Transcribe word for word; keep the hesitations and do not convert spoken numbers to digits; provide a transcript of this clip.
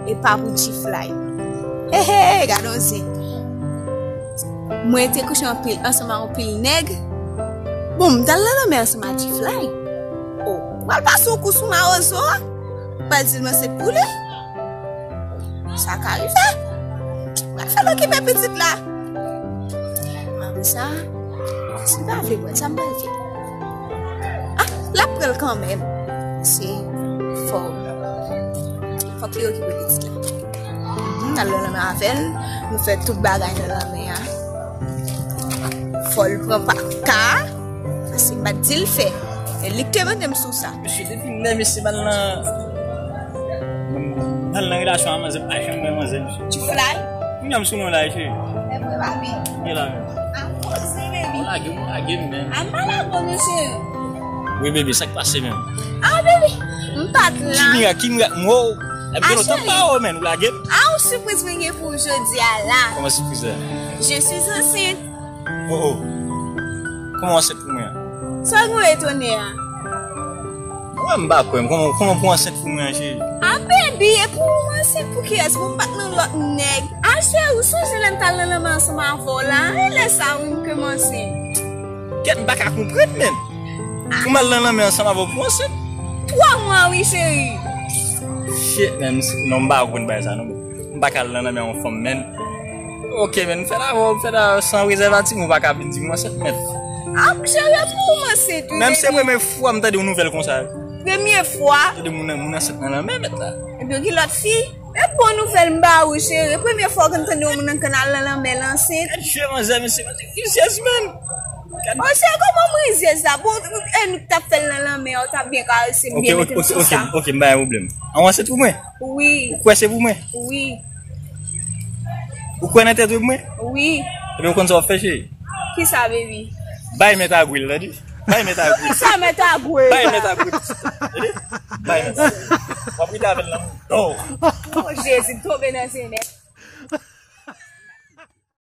e pa pou G-Fly. He, he, he, gade yon zen. Mwen te kouche anpil, ansanm ak yon pil nèg. Bon, m t al nan lanmè ansanm ak G-Fly. O, m pral pase yon kou sou mawozo a. M pral di l mwen se pou li. Sa ka rive. M pral fè l okipe pitit la. Apre sa, si l pa vle pran, sa m pral fè? Ah, l ap pran l kanmenm. Se fò, fòk li okipe pitit la. Mhm, n al nan lanmè avè l. Nou fè tout bagay nan lanmè a. Fò l pran pa ka. Paske m pa t di l fè. E li k te mande m sou sa. Mesye, depi lè mesye m al nan, m al nan relasyon a manzè, m pa janm wè manzè, mesye. G-Fly? Kounye a m sou non la, cheri. E vre, papi. Kounye la menm. An poze, baby. Ou lage m, ou lage m, menm. An pa lage w, mesye. Wi, baby, sa k pase menm? Ah, baby, m pa t la. Ki mirak, ki mirak, mwen, w ap gen lontan m pa wè w, menm, ou lage m. Ah, yon sipriz mwen gen pou w jodi a la. Kòman sipriz la? Je suis enceinte. Oh, oh. Kòman w ansent pou mwen an? Sa w gen etone a? Mwen, m pa kwè. Kòman, kòman pou w ansent pou mwen an, cheri? Ah, baby, e pou ou ansent pou kiyès? Pou m pa t nan lòt nèg? Ah, cheri, ou sonje lè m t al nan lanmè ansanm avè w la? E lè sa a, wi, m ke m ansent. Kèt, m pa ka konprann, menm. Pou m al nan lanmè ansanm avè w pou w ansent? Twa mwa, wi, cheri. Shit, menm, non, m pa konprann bagay sa, non. M pa ka al nan lanmè yon fanm, menm. Ok, menm, fè la, fè la san rezèvatif, ou pa ka vin di m ansent, menm. Ah, cheri, e pou ou m ansent, wi, baby. Menm se premye fwa m tande yon nouvèl konsa. Premye fwa? Tande moun, moun ansent nan lanmè, menm la. Ebyen, ki lòt fi? E bon nouvèl m ba ou, cheri. Premye fwa w konn tande yon moun nan kanal nan lanmè l ansent. Gad je manzè, mesye, manzè rizyèz, menm. Gad. O, cheri, kòman m rizyèz la? Bon, e nou t ap fè l nan lanmè, ou t ap byen karese m, byen mete m sou sa. Ok, ok, ok, ok, m pa gen pwoblèm. An w ansent pou mwen? Wi. Ou kwè se pou mwen? Wi. Ou kwè nan tèt ou pou mwen? Wi. Ebyen, ou konn sa w ap fè, cheri? Kisa, baby? Bay mèt a gwil, tande? Bay mèt a gwil. Kisa mèt a gwil? Bay mèt a gwil. Tande? Bay mèt a gwil. W ap rete avè l nan moun. Oh. Oh, Jezi, m tonbe nan zen nèt.